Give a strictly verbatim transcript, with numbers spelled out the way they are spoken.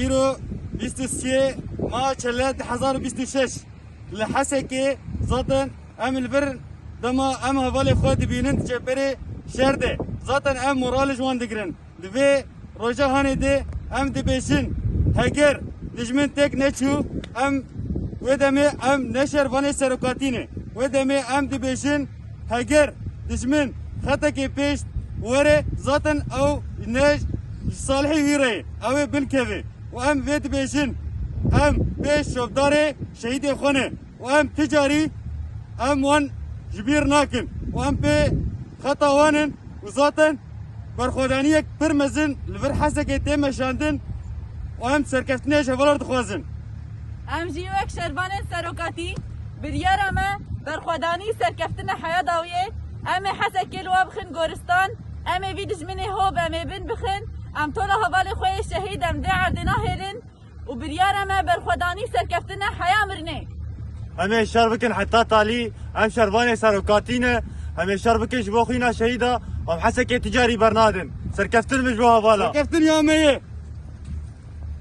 Îro bîst û sê meha Çele du hezar û bîst û şeş li Hesekê zaten em li vir dema em hevalê xwe dibînin di çeperê şer de. Zaten em moral ji wan digirin. Di vê roja hanê de em dibêjin, heger dijmin têk neçû, em wê demê em ne şervanê serokatî ne. Wê demê em dibêjin, heger dijmin xetekê pêş were, zaten ew ne ji salihê wî re ye. Ew ê binkeve. Û em vê dibêjin, em pê şopdarê şehîdê xwe ne. Û em ti carî em wan ji bîr nakin. Û em pê xeta wan in. Û zaten berxwedaniyek pir mezin li vir Hesekê tê meşandin û em serkeftinê ji hevalan dixwazin. Em jî wek şervanên serokatî biryara me berxwedanî serkeftina heya dawiyê. Em ê Hesekê li wa bixin goristan. Em ê vî dijminê hov em ê bin bixin. Em tola hevalê xwe yê şehîd em vê erdê nahêlin. Û biryara me berxwedanî serkeftina heya mirinê. Em ê şer bikin heta talî, em şervanê serokatî ne, em ê şer bikin ji bo xwîna şehîda, em Hesekê ti carî bernadin. Serkeftin bin ji bo hevala. Serkeftin ya me ye.